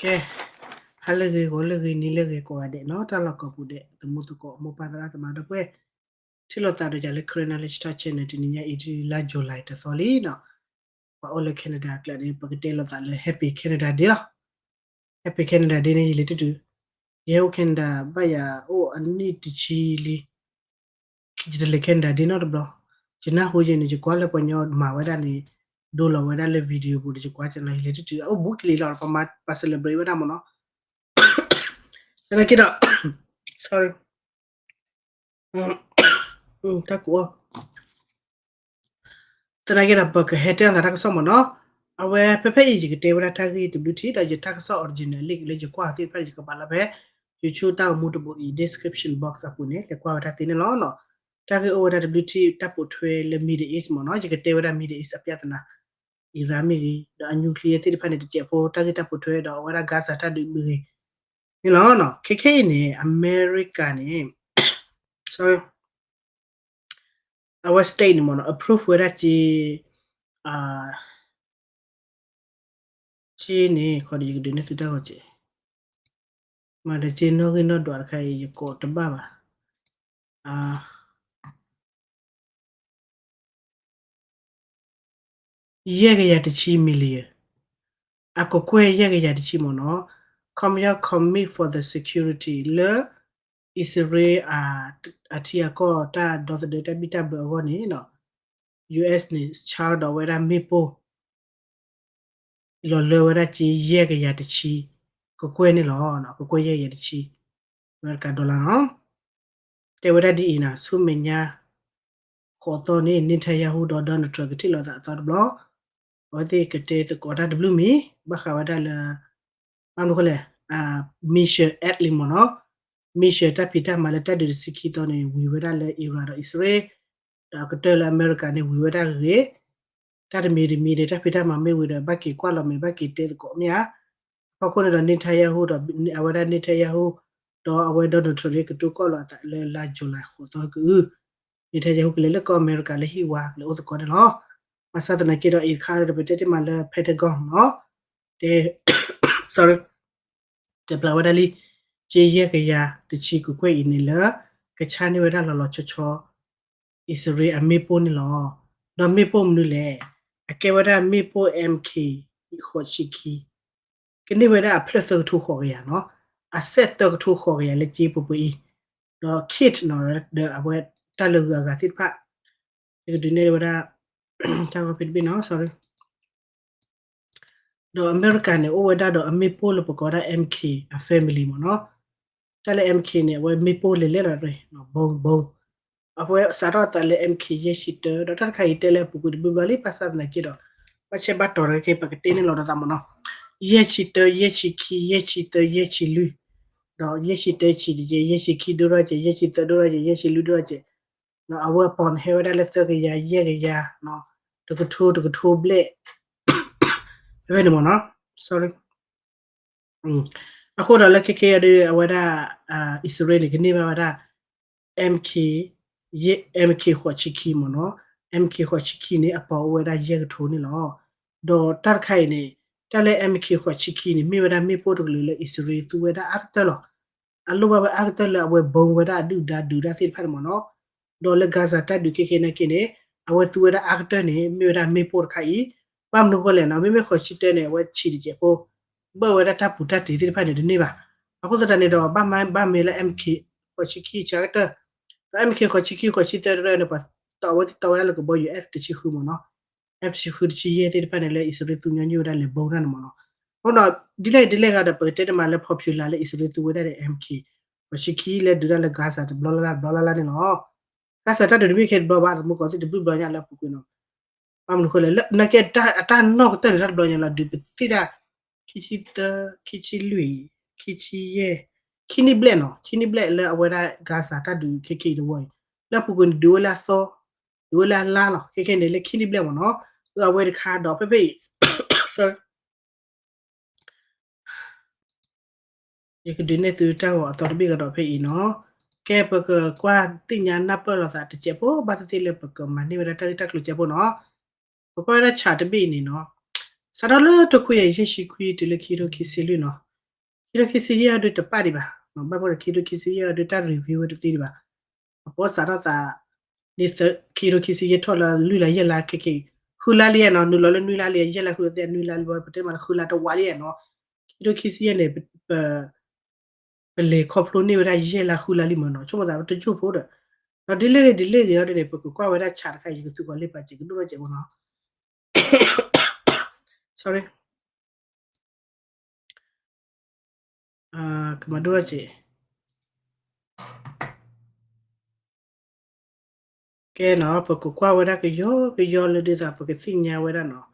ကဲ, ဟါလၢအဂ့ၤ ဂီၤလၢအဂ့ၤ နံၤလၢအဂ့ၤ ကိးဂၤဒဲးနီၤ, တၢ်လီၢ်ကိးပူၤဒဲး သမူသကိး မိၢ်ပၢ်သရၣ်သမါဒီပုၢ်ဝဲၢ် ထံၣ်လိာ်သးဒီးယၤလၢ Karen Knowledge Talk Channel တနံၤညါအံၤ တုၤလါ July တသီလံနီၤ, ပှၤအိၣ်လၢ Canada အကျါန့ၣ် ပကတဲလိာ်သးလၢ Happy Canada Day လီၤ. Happy Canada Day န့ၣ် ယလဲၤတတုၤ, ယဟဲအိၣ် Canada ဘၣ်ယၤအိၣ်အနံၣ်တဆံလံ ယတလဲၤ Canada Day နီတဘျီ, ယနၢ်ဟူယဲန့ၣ် ယကွၢ်လၢပှၤကညီမၤဝဲဒၣ်န့ၣ် ဒိလီၤဝဲဒၣ်လၢ video ပူၤဒီး ယကွၢ်ကလီၤ ယလဲၤတတုၤ အအိၣ်ဘူးကလံၤလီၤ ပမၤ ပှၤ celebrate ဝဲဒၣ်မ့ၢ်နီၤ, သနာ်က့ဒီး sorry တၢ်ကူအီၣ် သနာ်က့ဒီး ပကဟဲတဲလိာ်သးတၢ်ကစီၣ်မ့ၢ်နီၤ, အဝဲဖဲဖဲအံၤ ယကတဲဝဲဒၣ်တၢ်ဂ့ၢ်တဘျုးထံၣ် ဒီးယတၢ်ကစီၣ် original link လၢယကွၢ်သ့ၣ်တဖၣ်န့ၣ် ယကပာ်လီၤဖဲ YouTube တၢ်ဂီၤမူတဘိအံၤ description box အပူၤန့ၣ် လဲၤကွၢ်ဝဲဒၣ်သ့န့ၣ်လီၤ. တၢ်ဂ့ၢ်အိၣ်ဝဲဒၣ်တဘျုးထံၣ် တၢ်ပိာ်ထွဲလၢ Middle East မ့ၢ်နီၤ, ယကတဲဝဲဒၣ် Middle East အပြဿနာ Iran မ့ၢ်ဂ့ၤ ဒီးအ nuclear သ့ၣ်တဖၣ်န့ၣ် တစဲးဖိ တၢ်ဂ့ၢ်တၢ်ပိာ်ထွဲ ဒီးအဝဲဒၣ် Gaza တၢ်ဒုးမ့ၢ်ဂ့ၤ န့ၣ်လီၤ. ခဲခဲအံၤန့ၣ် အမဲရကၤန့ၣ် sorry အဝဲ state န့ၣ်မ့ၢ်နီၤ approve ဝဲဒၣ်က့ က့န့ၣ် ခီဒီးယကဒုးနဲၣ်သုတၢ်ဂီၤက့ မၤဒီးက့နီၣ်ဂံၢ်နီၣ်ဒွးတခါအံၤ ယကိးတဘၣ်ဘၣ်. ယဲၢ်ကယၤတဆံ million အကကွဲၢ်ယဲၢ်ကယၤတဆံမ့ၢ်နီၤ, ခီပညီ commit for the security လၢ အံၣ်စရ့လး အထံအကီၢ်တၢ်ဒီသဒၢတၢ်ဘံၣ်တၢ်ဘၢအဂီၢ်န့ၣ် US န့ၣ် ဆါဒီးဝဲဒၣ်မ့ၣ်ပိၢ် လီၤလၢဝဲဒၣ်က့ယဲၢ်ကယၤတဆံ ကကွဲၢ်န့ၣ်လီၤ. ကကွဲၢ်ယဲၢ်ကယၤတဆံ အမဲရကၤ dollar နီၤ. တဲဝဲဒၣ်ဒ်အံၤနီၤ, ဆူမဲာ်ညါ ဃိးသီန့ၣ် Netanyahu ဒီး Donald Trump ကထံၣ်လိာ်သးအသီတဘျီ, အဝဲသ့ၣ်ကတဲသကိးတၢ်တဘျုးမံၤ ဘၣ်ဃးဝဲဒၣ်လၢ ဘၣ်မနုၤဃိလဲၣ်, missile act လံမ့ၢ်နီၤ, missile တၢ်ဖံးတၢ်မၤလၢတၢ်ဒုးတဆံခံသီန့ၣ် ဝံၤဝဲဒၣ်လၢ Iran ဒီးအံၣ်စရ့လး, ဒီးအကတၢၢ်လၢအမဲရကၤန့ၣ် ဝံၤဝဲဒၣ်ဂ့ၤ, တၢ်တမံၤတမံၤန့ၣ် တၢ်ဖံးတၢ်မၤမ့ၢ်ဝံၤဒီး ဘၣ်က့ၤကွၢ်လီၤမဲာ် ဘၣ်က့ၤတဲသကိးမ့ၢ်ဧါ. အဖီခိၣ်န့ၣ်ဒီး Netanyahu ဒီး အဝဲဒၣ် Netanyahu ဒီးအဝဲ Donald Trump န့ၣ် ကတိၤကီၢ်လိာ်အသးလၢလါ July ဃိးသီကအုၣ်, Netanyahu ကလဲၤလၢကီၢ်အမဲရကၤလၢဟံၣ်ဝါ ကလဲၤအိၣ်သကိးန့ၣ်လီၤ. ဘၣ်ဆၣ်သနာ်က့ဒီး အံၤတခါဒီး ပတဲတ့ၢ်မးလၢ Pentagon နီၤ, တဲ sorry တဲဖျါဝဲဒၣ်လံ, က့ယဲၢ်ကယၤတဆံကကွဲၢ်အံၤန့ၣ်လၢ ကဆါန့ၢ်ဝဲဒၣ်လီၤလီၤဆီဆီ အံၣ်စရ့လးအမ့ၣ်ပိၢ်န့ၣ်လီၤ. ဒီးမ့ၣ်ပိၢ်မနုၤလဲၣ်, အကဲဝဲဒၣ်မ့ၣ်ပိၢ် MK ဃိးဆံခံ, ကန့ၢ်ဝဲဒၣ်အဖျၢၣ်သၢကထိဃိးကယၤနီၤ, အစက်သၢကထိဃိးကယၤလၢက့ပှဲၤပှဲၤအံၤ, ဒီး kit နီၤ, ဒီးအဝဲတၢ်လၢဂုၤအဂၤသ့ၣ်တဖၣ်, ယကဒုးနဲၣ်ဝဲဒၣ် တၢ်ဂီၤဖဲတဘ့ၣ်နီၤ, sorry ဒီးအမဲရကၤန့ၣ် အိၣ်ဝဲဒၣ်ဒီးအမ့ၣ်ပိၢ်လၢပကိးဝဲဒၣ် MK အ family မ့ၢ်နီၤ, တၢ်လၢ MK န့ၣ် အဝဲမ့ၣ်ပိၢ်လဲၤလဲၤလီၤရ့ၣ် ဘုံဘုံ, အဝဲစးထီၣ်သးလၢ MK ယဲၢ်ဆံတၢ, ဒီးတၢ်တခါအံၤတဲလၢအပူၤကွံာ်တဘျုးဘျီလံ ဘၣ်ဆၣ်သနာ်က့ဒီး ဘၣ်ဆၢဘၣ်တီၤတခါ ပကတဲန့ၣ်လီၤဒီးသးမ့ၢ်နီၤ, ယဲၢ်ဆံတၢ, ယဲၢ်ဆံခံ, ယဲၢ်ဆံသၢ, ယဲၢ်ဆံလွံၢ်, ဒီးယဲၢ်ဆံတၢဆံးတကဲး, ယဲၢ်ဆံခံဒိၣ်ထီၣ်ကဲး, ယဲၢ်ဆံသၢဒိၣ်ထီၣ်ကဲး, ယဲၢ်ဆံလွံၢ်ဒိၣ်ထီၣ်ကဲး, အဝဲအပီၤန့ၣ်ဟဲဝဲဒၣ်လၢသၢကယၤ, ယဲၢ်ကယၤ, တကထိ, တကထိဘျဲၣ်, ဖဲဖဲန့ၣ်မ့ၢ်နီၤ, sorry အဃိဒီးလၢခဲခဲအံၤဒီး အဝဲဒၣ် အံၣ်စရ့လးန့ၣ် ကန့ၢ်ဘၣ်ဝဲဒၣ် MK, MK ဃိးဆံခံမ့ၢ်နီၤ, MK ဃိးဆံခံန့ၣ် အပီၤအိၣ်ဝဲဒၣ်ယဲၢ်ကထိန့ၣ်လီၤ. ဒီးတၢ်တခါအံၤန့ၣ် တၢ်လၢ MK ဃိးဆံခံန့ၣ် မ့ၢ်ဝဲဒၣ်မ့ၣ်ပိၢ်တကလုာ်လၢအံၣ်စရ့လးသူဝဲဒၣ်အါကတၢၢ်လီၤ. အလိၣ်ဘၣ်ဝဲအါကတၢၢ်လၢအဝဲဘီဝဲဒၣ်အဒုၣ်ဒါဒုၣ်ဒါသ့ၣ်တဖၣ်န့ၣ်မ့ၢ်နီၤ, ဒီးလၢ Gaza တၢ်ဒုးခဲခဲနာ်က့န့ၣ် အဝဲသူဝဲဒၣ်အါကတၢၢ်န့ၣ် မ့ၢ်ဝဲဒၣ်မ့ၣ်ပိၢ်တခါအံၤ, ဘၣ်မနုၤဃိလဲၣ်နီၤ, မ့မ့ၢ်ဃိးဆံတၢန့ၣ် အဝဲဆံးတစဲးဖိ, ဘၣ်ဝဲဒၣ်တၢ်ပူၤတၢ်တ့ၤသ့ၣ်တဖၣ်န့ၣ် တန့ၢ်ဘၣ်. အဃိသတးန့ၣ်ဒီး ဘၣ်မၤဘၣ်မ့ၢ်လၢ MK ဃိးဆံခံဆံးကတၢၢ်, ဒီး MK ဃိးဆံခံ ဃိးဆံသၢတရၢန့ၣ် ပှၤတီဝဲသ့ၣ်တီဝဲဒၣ်လၢကဘီယူၤ F တဆံဃုမ့ၢ်နီၤ, F တဆံဃု တဆံယဲၢ်သ့ၣ်တဖၣ်န့ၣ် လၢအံၣ်စရ့လးသူညီနုၢ်ဝဲဒၣ်လဲၤဘီတၢ်န့ၣ်မ့ၢ်နီၤ. အဃိဒီး ဒ်လဲၣ်ဒ်လဲၣ်ဂ့ၤဒီး ပကတဲတမံၤလၢ popular လၢအံၣ်စရ့လးသူဝဲဒၣ်ဒီး MK ဃိးဆံခံလၢဒုးတၢ်လၢ Gaza တဘျီလၢ်လၢ်တဘျီလၢ်လၢ်န့ၣ်လီၤ. Gaza တၢ်ဒုးတမ့ၢ်ခဲတဘျီဘၣ်, တမူကီးသ့ၣ်တဘျုးဘျီညါလၢအပူၤကွံာ်နီၤ. ဘၣ်မနုၤဃိလဲၣ်, နာ်က့အတၢ်နီၢ်ကတၢၢ်န့ၣ် တၢ်တဘျီညါလီၤ ဒုးပသ့ၣ်ဒၣ် ခံဆံသၢ, ခံဆံလွံၢ်, ခံဆံယဲၢ်, ခံနံၣ်ဘျဲၣ်နီၤ, ခံနံၣ်ဘျဲၣ်လၢအဝဲဒၣ် Gaza တၢ်ဒုးခဲခဲအံၤတဝီအံၤ, လၢအပူၤကွံာ်န့ၣ် ဒုးဝဲလၢအသီ, ဒုးဝဲလၢအလါလီၤ. ခဲခဲန့ၣ် လၢခံနံၣ်ဘျဲၣ်မ့ၢ်နီၤ, အဝဲတခါဒီးဖဲဖဲအံၤ ယကဒုးနဲၣ်သုတၢ်ဂီၤအသီတဘ့ၣ်ကဒီးဖဲအံၤနီၤ. ကဲ ပကကွၢ်သ့ၣ်ညါနၢ်ပၢၢ်လိာ်သးတစဲးဖိ ဘၣ်သ့ၣ်သ့ၣ်လၢပကမၤန့ၢ်ဝဲဒၣ်တၢ်ဂ့ၢ်တၢ်ကျိၤစဲးဖိနီၤ. ပကွၢ်ဝဲဒၣ် chart တဘ့ၣ်အံၤန့ၣ်နီၤ, စးထီၣ်လၢတခွံကယၤယဲၢ်ဆံခွံတုၤလၢခံကထိခံဆံလွံၢ်နီၤ, ခံထိခံဆံယဲၢ်အဒုးတပာ်ဒံးဘၣ်, ဘၣ်မနုၤဒီး ခံထိခံဆံယဲၢ်အဒုးတၢ် review ဝဲတသ့ဒံးဘၣ်. အပိစးထီၣ်သး န့ၣ် ခံထိခံဆံယဲၢ်ထီၣ်လၢလွံၢ်လါယဲၢ်လါခဲက့ၤ, ဃုလါလံနီၤ, နုာ်လီၤလၢနွံလါလံ, ယဲၢ်လါဃုလါသ့ၣ်နွံလါလံ, ပတဲမးလၢဃုလါတဝးလံနီၤ. ခံထိခံဆံယဲၢ်န့ၣ် ပ ပလဲၤခီဖျိန့ၢ်ဝဲဒၣ်ယဲၢ်လါဃုလါလံမ့ၢ်နီၤ, ဆိကမိၣ်သးပတကၠိၢ်ဖိဒီး, ဒီးဒ်လဲၣ်ဂ့ၤဒ်လဲၣ်ဂ့ၤအီၤဒ်န့ၣ် ပကကွၢ်ဝဲဒၣ် chart တခါ ယကသုးကီးလ့ပာ်စ့ၢ်ကဒိၣ်ထီၣ်စဲးဖိနီၤ, sorry, ကမၤဒိၣ်ထီၣ်စဲး ကဲနီၤ, ပကကွၢ်ဝဲဒၣ်ကယီကယီလၢဒ်သိးပကသ့ၣ်ညါဝဲဒၣ်နီၤ.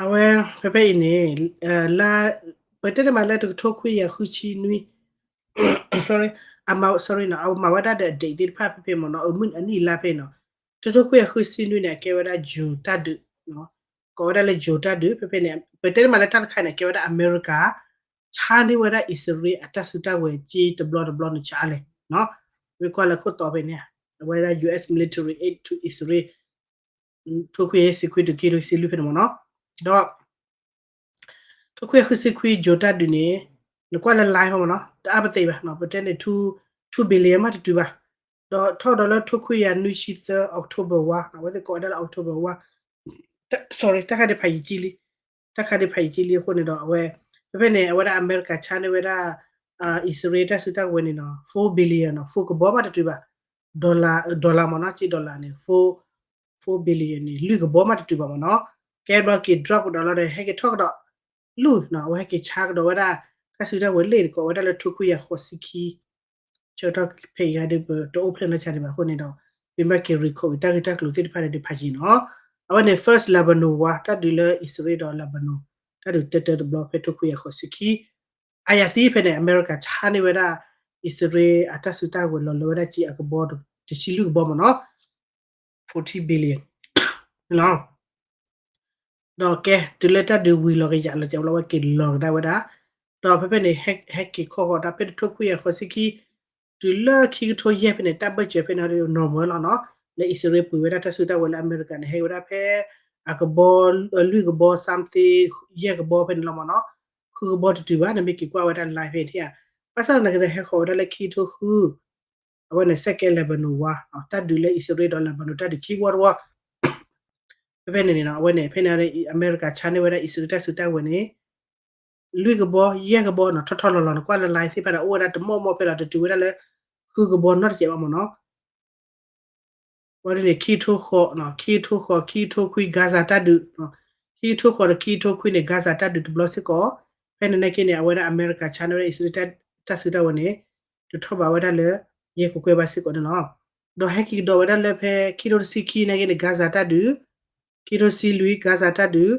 အဝဲ ဖဲဖဲအံၤန့ၣ် လါ ပတဲတမးလၢတကထိခွံကယၤဃုဆံနွံ, sorry, အမၤ sorry နီၤ, အမၤဝဲဒၣ်ဒီး date သ့ၣ်တဖၣ်ဖဲဖဲမ့ၢ်နီၤ, အမုၢ်အနံၣ်လါဖဲနီၤ, တကထိခွံကယၤဃုဆံနွံန့ၣ် အကဲဝဲဒၣ် June တၢ်ဒုး, ကိးဝဲဒၣ်လၢ June တၢ်ဒုး, ဖဲဖဲန့ၣ် ပတဲတမးလၢတၢ်တခါန့ၣ် အကဲဝဲဒၣ်အမဲရကၤ ဆါန့ၢ်ဝဲဒၣ်အံၣ်စရ့လးအတၢ်စုတၢ်ဝဲၤက့တဘျီတဘျီန့ၣ်ဆါလဲၣ်, မ့ၢ်ကွၢ်လၢခိၣ်တီဖဲန့ၣ်, အဝဲဒၣ် US military aid to Israel, ထိခွံယၤယဲၢ်ဆံခွံတုၤခံထိခံဆံလွံၢ်ဖဲန့ၣ်မ့ၢ်နီၤ, ဒီး ထိခွံယၤဃုဆံခွံ June တၢ်ဒုးန့ၣ် နကွၢ်လၢ line ဖဲမ့ၢ်နီၤ, တအါပသ့ဘၣ်, ပတဲန့ၣ် two billion မးတတုၤဘၣ်, ဒီးထီၣ်ဒီးလၢထိခွံယၤနွံဆံသၢ October ဝါ, အဝဲသ့ၣ်ကိးဝဲဒၣ်လၢ October ဝါ, sorry, တၢ်ခါဒံးဖးယံာ်ကံလံ, တၢ်ခါဒံးဖးယံာ်ကံလံအဃိန့ၣ်ဒီး အဝဲ ဖဲဖဲန့ၣ် အဝဲဒၣ်အမဲရကၤဆါန့ၢ်ဝဲဒၣ် အံၣ်စရ့လးတၢ်စုတၢ်ဝဲၤန့ၣ်နီၤ four billion နီၤ, four ကဘီမးတတုၤဘၣ်, dollar, dollar မ့ၢ်နီၤ, က့ dollar န့ၣ် four billion န့ၣ် လွံၢ်ကဘီမးတတုၤဘၣ်မ့ၢ်နီၤ, ကဲဘျီက့ၤ drop ကဒီးလီၤဒီး ဟဲက့ၤထီၣ်ကဒီး လူၢ်နီၤ, အဝဲဟဲက့ၤဆါကဒီးဝဲဒၣ် တၢ်စုတၢ်ဝဲၤလ့ၣ်န့ၣ် ကိးဝဲဒၣ်လၢထိခွံယၤဃိးဆံခံ ဆၢကတီၢ်ဖဲအံၤဂၤဒီး ပတအိၣ်ဖျဲၣ်နီၢ်ဆါဒံးဘၣ်အဃိန့ၣ်ဒီး ပမ့ၢ်က့ၤ recall က့ၤတၢ်ဂ့ၢ်တၢ်ကျိၤသ့ၣ်တဖၣ်န့ၣ်ဒီးဖးယံာ်နီၤ, အဝဲန့ၣ် first Lebanon war တၢ်ဒုးလၢအံၣ်စရ့လးဒီး Lebanon တၢ်ဒုးတၢတၢတဘျီဖဲထိခွံယၤဃိးဆံခံ, အယၤသံဖဲန့ၣ် အမဲရကၤဆါန့ၢ်ဝဲဒၣ် အံၣ်စရ့လးအတၢ်စုတၢ်ဝဲၤလီၤလၢဝဲဒၣ်က့အကဘီ တဆံလွံၢ်ကဘီမ့ၢ်နီၤ, fourteen billion လီၤ ဒီးကဲ တုၤလၢတၢ်ဒုးဝံၤလီၤကယၤလီၤကဲဘျီဝဲက့ၤလီၤကဒါဝဲဒၣ်, ဒီးဖဲဖဲန့ၣ် ဟဲက့ၤခီဃီၤတၢ်ဖဲတထိခွံယၤဃိးဆံခံ တုၤလၢခံကထိယဲၢ်ဖဲန့ၣ် တၢ်ဘၢၣ်စၢၤဖဲန့ၣ် normal လီၤနီၤ, လၢအံၣ်စရ့လးပှ့ၤဝဲဒၣ်တၢ်စုတၢ်ဝဲၤလၢအမဲရကၤန့ၣ် ဟဲဝဲဒၣ်ဖဲ အကဘီ လွံၢ်ကဘီ something ယဲၢ်ကဘီဖဲန့ၣ်လီၤမ့ၢ်နီၤ, ဃုကဘီတတုၤဘၣ် နမ့ၢ်က့ၤကွၢ်ဝဲဒၣ် line ဖဲန့ၣ်ဧါ, ဘၣ်ဆၣ်သနာ်က့ဒီးဟဲဃီၤဝဲဒၣ်လၢခံကထိဃု အဝဲန့ၣ် second Lebanon war တၢ်ဒုးလၢအံၣ်စရ့လးဒီး Lebanon တၢ်ဒုးခံဝီတဝီ, ဖဲဖဲန့ၣ်န့ၣ်နီၤ အဝဲန့ၣ် ဖဲန့ၣ် အမဲရကၤဆါန့ၢ်ဝဲဒၣ်အံၣ်စရ့လးတၢ်စုတၢ်ဝဲၤန့ၣ် လွံၢ်ကဘီ ယဲၢ်ကဘီနီၤ ထီၣ်ထီၣ်လီၤလီၤ နကွၢ်လၢ line သ့ၣ်တဖၣ်န့ၣ် အိၣ်ဝဲဒၣ်တမီၢ်မီၢ်ဖဲလီၤ တတုၤဝဲဒၣ်လၢ ဃုကဘီနီတစဲးဘၣ်မ့ၢ်နီၤ ဝဲဒၣ်န့ၣ် ခံကထိဃိး ခံကထိဃိး ခံကထိခွံ Gaza တၢ်ဒုး, ခံကထိဃိးဒီး ခံကထိခွံန့ၣ် Gaza တၢ်ဒုးတဘျီစ့ၢ်ကီး, ဖဲန့ၣ်နာ်က့န့ၣ် အဝဲဒၣ်အမဲရကၤဆါန့ၢ်ဝဲဒၣ်အံၣ်စရ့လးတၢ်စုတၢ်ဝဲၤန့ၣ် တထီၣ်ဘးဝဲဒၣ်လၢ ယဲၢ်ကကွဲၢ်ဘၣ်စ့ၢ်ကီးန့ၣ်လီၤ. ဒီးဟဲက့ၤကဒီးဝဲဒၣ်လၢဖဲ ခံကထိတဆံခံနာ်က့န့ၣ် Gaza တၢ်ဒုး, ခံကထိတဆံလွံၢ် Gaza တၢ်ဒုး,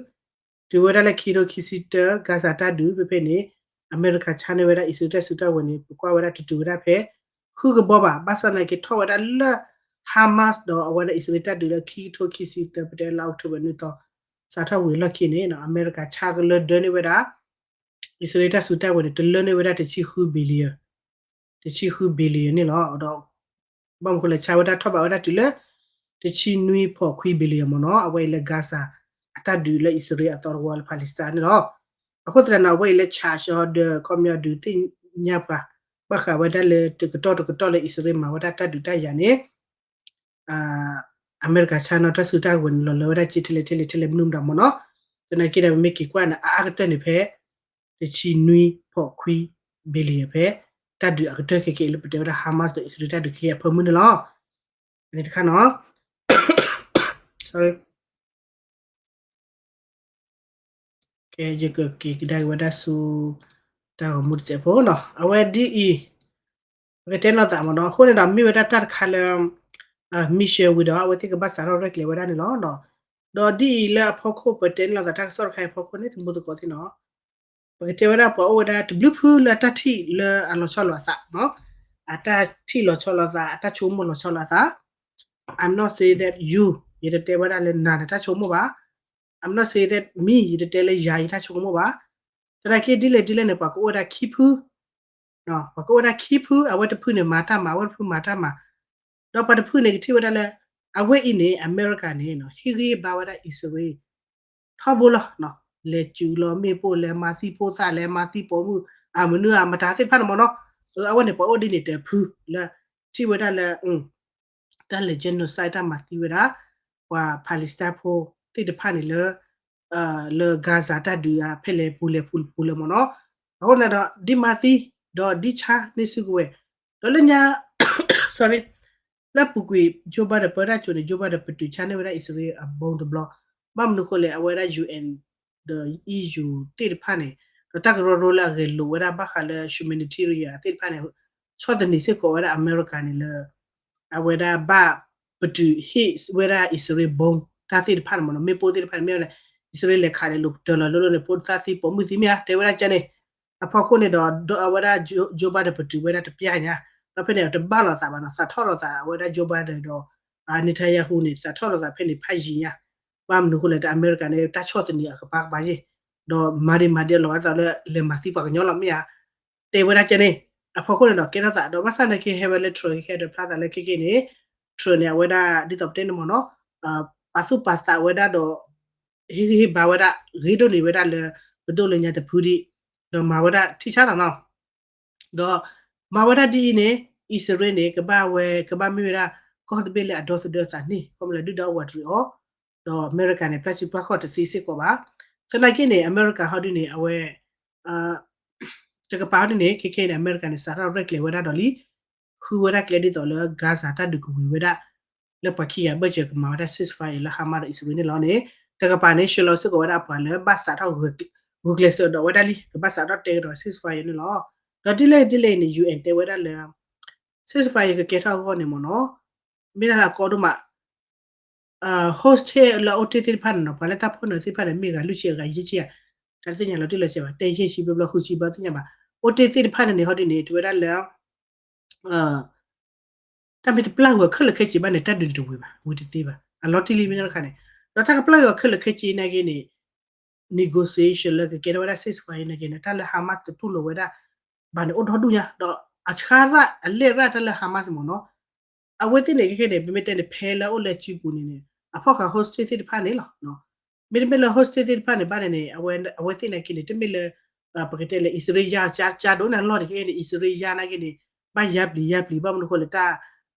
တုၤဝဲဒၣ်လၢခံကထိခံဆံတၢ Gaza တၢ်ဒုး ဖဲဖဲန့ၣ် အမဲရကၤဆါန့ၢ်ဝဲဒၣ်အံၣ်စရ့လးတၢ်စုတၢ်ဝဲၤန့ၣ် ပကွၢ်ဝဲဒၣ်တတုၤဝဲဒၣ်ဖဲ ဃုကဘီဘၣ်, ဘၣ်ဆၣ်သနာ်က့ထီၣ်ဝဲဒၣ်လၢ Hamas ဒီးအဝဲဒၣ်အံၣ်စရ့လးတၢ်ဒုးလၢခံကထိခံဆံသၢ ပတဲလၢ October နွံသီ စးထီၣ်ဝံၤအလီၢ်ခံန့ၣ် အမဲရကၤဆါကလၢဒၢန့ၢ်ဝဲဒၣ် အံၣ်စရ့လးတၢ်စုတၢ်ဝဲၤန့ၣ် တလၢန့ၢ်ဝဲဒၣ်တဆံဃု billion, တဆံဃု billion န့ၣ်လီၤ. ဒီး ဘၣ်မနုၤဃိလဲၣ် ဆါဝဲဒၣ်ထီၣ်ဘးဝဲဒၣ်တုၤလၢ တဆံနွံဖီၣ်ခွံ billion မ့ၢ်နီၤ အဝဲအံၤလၢ Gaza အတၢ်ဒုးလၢအံၣ်စရ့လးအသီတဝီလၢ Palestine န့ၣ်လီၤ. အဃိသတးန့ၣ် အဝဲအံၤလၢ charge အီၤဒီး ခီပညီဒုးသ့ၣ်ညါပှၤ ဘၣ်ဃးဝဲဒၣ်လၢတကတီၢ်တကတီၢ်လၢအံၣ်စရ့လးမၤဝဲဒၣ်တၢ်ဒုးတၢ်ယၤန့ၣ် အမဲရကၤဆါန့ၢ်တၢ်စုတၢ်ဝဲၤန့ၣ် လီၤလၢဝဲဒၣ်က့ထဲလဲၣ်ထဲလဲၣ်ထဲလဲၣ်မနုၤမတၤမ့ၢ်နီၤ. သနာ်က့ဒီး ပမ့ၢ်က့ၤကွၢ်န့ၣ် အအါကတၢၢ်န့ၣ်ဖဲ တဆံနွံဖီၣ်ခွံ billion ဖဲ တၢ်ဒုးအကတၢၢ်ခဲကဲအံၤလၢပတဲဝဲဒၣ် Hamas ဒီးအံၣ်စရ့လးတၢ်ဒုးခဲအံၤအဖၢမုၢ်န့ၣ်လီၤ. န့ၣ်တခါနီၤ sorry ကဲ ယကက့ၤကဒါက့ၤဝဲဒၣ်ဆူ တၢ်ဂီၤမူတစဲးဖိနီၤ အဝဲဒ်အံၤ ပကတဲနီၢ်သးမ့ၢ်နီၤ အဃိန့ၣ်ဒီး မ့ၢ်ဝဲဒၣ်တၢ်တခါလၢ မံရှဲဝံၤဒီး အဝဲသ့ၣ်ကဘၣ်စးထီၣ်ရဲၣ်ကျဲၤဝဲဒၣ်န့ၣ်လီၤ. ဒီးဒ်အံၤလၢအဖီခိၣ် ပတဲန့ၢ်လီၤသးတၢ်ကစီၣ်တခါအံၤအဖီခိၣ်န့ၣ် သမူသကိးသ့ၣ်နီၤ ပကတဲဝဲဒၣ်ပှၤအိၣ်ဝဲဒၣ်တဘျုးဖုလၢအတၢ်ထံၣ်လၢအလီၤဆီလိာ်အသးနီၤ အတၢ်ထံၣ်လီၤဆီလိာ်သး အတၢ်ဆိကမိၣ်လီၤဆီလိာ်အသး I'm not say that you ယတတဲဝဲဒၣ်လၢနၤနတၢ်ဆိကမိၣ်ဘၣ် I'm not say that me ယတတဲလၢယၤယတၢ်ဆိကမိၣ်ဘၣ် သနာ်က့ဒ်လဲၣ်ဒ်လဲၣ်န့ၣ် ပှၤကအိၣ်ဝဲဒၣ်ခံဖု ပှၤကအိၣ်ဝဲဒၣ်ခံဖု အဝဲတဖုန့ၣ်မၤတၢ်မၤ အဝဲတဖုမၤတၢ်မၤ ဒီးပှၤတဖုန့ၣ်ကထံၣ်ဝဲဒၣ်လၢ အဝဲအံၤန့ၣ် အမဲရကၤန့ၣ် ဟ့ၣ်ဂံၢ်ဘါဝဲဒၣ်အံၣ်စရ့လး ထီဘိလီၤ လဲၤစူးလီၤမ့ၣ်ပိၢ် လဲၤမၤသံဖိသၣ် လဲၤမၤသံပိာ်မုၣ် အမနုၤအမတၤသ့ၣ်တဖၣ်န့ၣ်မ့ၢ်နီၤ, အဝဲန့ၣ် ပှၤအိၣ်ဒ်န့ၣ်တဖုလၢ ထံၣ်ဝဲဒၣ်လၢ တၢ်လဲၤ genocide တၢ်မၤသံဝဲဒၣ် ပှၤ Palestine ဖိသ့ၣ်တဖၣ်န့ၣ်လၢ လၢ Gaza တၢ်ဒုးအဖဲလဲၣ်ပူၤလဲၣ်ပူၤလဲၣ်မ့ၢ်နီၤ, အဃိန့ၣ်ဒီး ဒ်မၤသံ ဒီးဒ်ဆါန့ၢ်စုကဝဲၤ, ဒီးလၢညါ sorry လၢအပူၤကွံာ် Joe Biden ပၢတၢ်ကၠိန့ၣ် Joe Biden ပတုာ်ဆါန့ၢ်ဝဲဒၣ်အံၣ်စရ့လးအ bomb တဘျီ, ဘၣ်မနုၤအဃိလဲၣ် အဝဲဒၣ် UN ဒီး EU သ့ၣ်တဖၣ်န့ၣ် ဒီးတၢ်ကရၢကရိလၢအဂဲၤလိာ်ဝဲဒၣ်ဘၣ်ဃးလၢ humanitarian သ့ၣ်တဖၣ်န့ၣ် ဆီၣ်သနံးစ့ၢ်ကီးဝဲဒၣ်အမဲရကၤန့ၣ်လၢ အဝဲဒၣ်ဘၣ်ပတုာ်ဟ့ၣ်ဝဲဒၣ်အံၣ်စရ့လး bomb တၢ်သ့ၣ်တဖၣ်န့ၣ်မ့ၢ်နီၤ, မ့ၣ်ပိၢ်သ့ၣ်တဖၣ်န့ၣ် မ့ၢ်ဝဲဒၣ် အံၣ်စရ့လးလဲၤခးဒီးလိာ်ပတၢၤလီၤလိၤလိၤန့ၣ် ဖိသၣ်သံပိာ်မုၣ်သံမ့ၢ်ဧါ တဲဝဲဒၣ်ကဲန့ၣ်, အဖီခိၣ်န့ၣ်ဒီး အဝဲဒၣ် Joe Biden ပတုာ်ဝဲဒၣ်တပျၢ်ညါ, ဒီးဖဲန့ၣ်တဘၣ်လိာ်သးဘၣ်နီၤ သးထီၣ်လိာ်သး အဝဲဒၣ် Joe Biden ဒီး Netanyahu န့ၣ် သးထီၣ်လိာ်သးဖဲန့ၣ်ဖးယံၤညါ, ဘၣ်မနုၤအဃိလဲၣ် တၢ်အမဲရကၤန့ၣ် တၢ်ဆီၣ်သနံးအကပၤကပၤယ့ၣ်, ဒီးမၤဒံးမၤဒံးအလီၤဝဲသးလၢလဲၤမၤသံပှၤကညီလီၤမ့ၢ်ဧါ တဲဝဲဒၣ်ကဲန့ၣ်, အဖီခိၣ်န့ၣ်ဒီးကဲထီၣ်သး ဒီးဘၣ်ဆၣ်နာ်က့ဟဲဝဲလၢ Trump ကဲဒီးဖျါသးလၢခဲက့န့ၣ်, Trump န့ၣ် အဝဲဒၣ်ဒ်သိးပတဲန့ၣ်မ့ၢ်နီၤ, ပာ်သူၣ်ပာ်သးဝဲဒၣ်ဒီး ဟ့ၣ်ဂံၢ်ဟ့ၣ်ဘါဝဲဒၣ် ဂ့ၤဒိၣ်န့ၢ်ဝဲဒၣ်လၢ ပဒိၣ်လၢညါတဖုဒံး, ဒီးမၤဝဲဒၣ်ထံၣ်ဆါနီၤနီၤ, ဒီးမၤဝဲဒၣ်ဒ်အံၤန့ၣ် အံၣ်စရ့လးန့ၣ် ကဘၣ်ဝဲ ကဘၣ်မ့ၢ်ဝဲဒၣ် ကီၢ်တဘ့ၣ်လၢအဒီသဒၢသးန့ၢ် ခီဖျိလၢဒုၣ်ဒါအိၣ်ဝးတရံးအီၤ, ဒီးအမဲရကၤန့ၣ် ပျၢ်စုပျၢ်ခီၣ်တသ့စ့ၢ်ကီးဘၣ်. သနာ်က့န့ၣ် အမဲရကၤဟီဒုန့ၣ် အဝဲ တကပၤဟီဒုန့ၣ် ခဲခဲန့ၣ် အမဲရကၤန့ၣ် စးထီၣ်ရဲၣ်ကျဲၤဝဲဒၣ်ဒီးလံ ဃုဝဲဒၣ်ကျဲဒ်သိးလၢ Gaza တၢ်ဒုးကဝံၤဝဲဒၣ် လၢပှၤခံဂၤဘၢၣ်စၢၤကမၤဝဲဒၣ် ceasefire လၢ Hamas ဒီးအံၣ်စရ့လးန့ၣ်လီၤန့ၣ်, တကပၤန့ၣ် ဆှၢလီၤစ့ၢ်ကီးဝဲဒၣ်ပှၤလၢဘၣ်စးထီၣ် ဂုာ်ကျဲးစၢးဒီးဝဲဒၣ်လံ ကဘၣ်စးထီၣ်တဲကဒီး ceasefire န့ၣ်လီၤ. ဒီးဒ်လဲၣ်ဒ်လဲၣ်အံၤန့ၣ် UN တဲဝဲဒၣ်လၢ ceasefire ကကဲထီၣ်အဂီၢ်န့ၣ်မ့ၢ်နီၤ, မ့ၢ်ဒၣ်လၢအကီဒိၣ်မး hostage လၢအအိၣ်တ့ၢ်သ့ၣ်တဖၣ်န့ၣ်နီၤ ပှၤလၢတၢ်ဖီၣ်နၢၤသ့ၣ်တဖၣ်န့ၣ် မ့ၢ်ဂၤလွံၢ်ဆံအဂၤယဲၢ်ဆံဧါ, တၢ်တသ့ၣ်ညါလီၤတံၢ်လီၤဆဲးဘၣ် တဲယဲၢ်ဆံဘျီဘျီဃုဆံဘျီသ့ၣ်ညါဘၣ်, အိၣ်တ့ၢ်သ့ၣ်တဖၣ်န့ၣ်န့ၣ် ဟီဒုန့ၣ် တဲဝဲဒၣ်လၢ တၢ်မ့ၢ်တပျၢ်ကွံာ်ခဲလၢာ်ခဲဆ့ဘၣ်န့ၣ် တၢ်ဒုးန့ၣ်တဝံၤဘၣ် ဝံၤတသ့ဘၣ် အလီၤတံၢ်လံမ့ၢ်တခါန့ၣ်, ဒီးတၢ်ကပျၢ်ကွံာ်ခဲလၢာ်ခဲဆ့နာ်က့န့ၣ် negotiation လၢကကဲထီၣ်ဝဲဒၣ် ceasefire နာ်က့န့ၣ် တၢ်လၢ Hamas တတူၢ်လိာ်ဝဲဒၣ် ဘၣ်န့ၣ်အိၣ်ဒီဒူၣ်ညါ ဒီးအဆါရၣ်အလဲၣ်ရၣ်တၢ်လၢ Hamas မ့ၢ်နီၤ, အဝဲသ့ၣ်န့ၣ် ခဲခဲန့ၣ် ပမ့ၢ်တဲန့ၣ် ဖဲလၢအအိၣ်လၢစုပူၤန့ၣ်န့ၣ် အဖီၣ်ဃာ် hostage သ့ၣ်တဖၣ်န့ၣ်လီၤ. မ့တမ့ၢ်လၢ hostage သ့ၣ်တဖၣ်န့ၣ်ဘၣ်န့ၣ်န့ၣ် အဝဲသ့ၣ်နာ်က့န့ၣ် တမ့ၢ်လၢ ပကတဲလၢ အံၣ်စရ့လးယါကၠါဒိၣ်န့ၣ်လီၢ်န့ၣ် ခဲခဲန့ၣ် အံၣ်စရ့လးယါနာ်က့န့ၣ် ဘၣ်ယါပျံၤယါပျံၤ ဘၣ်မနုၤဃိလဲၣ်တၢ်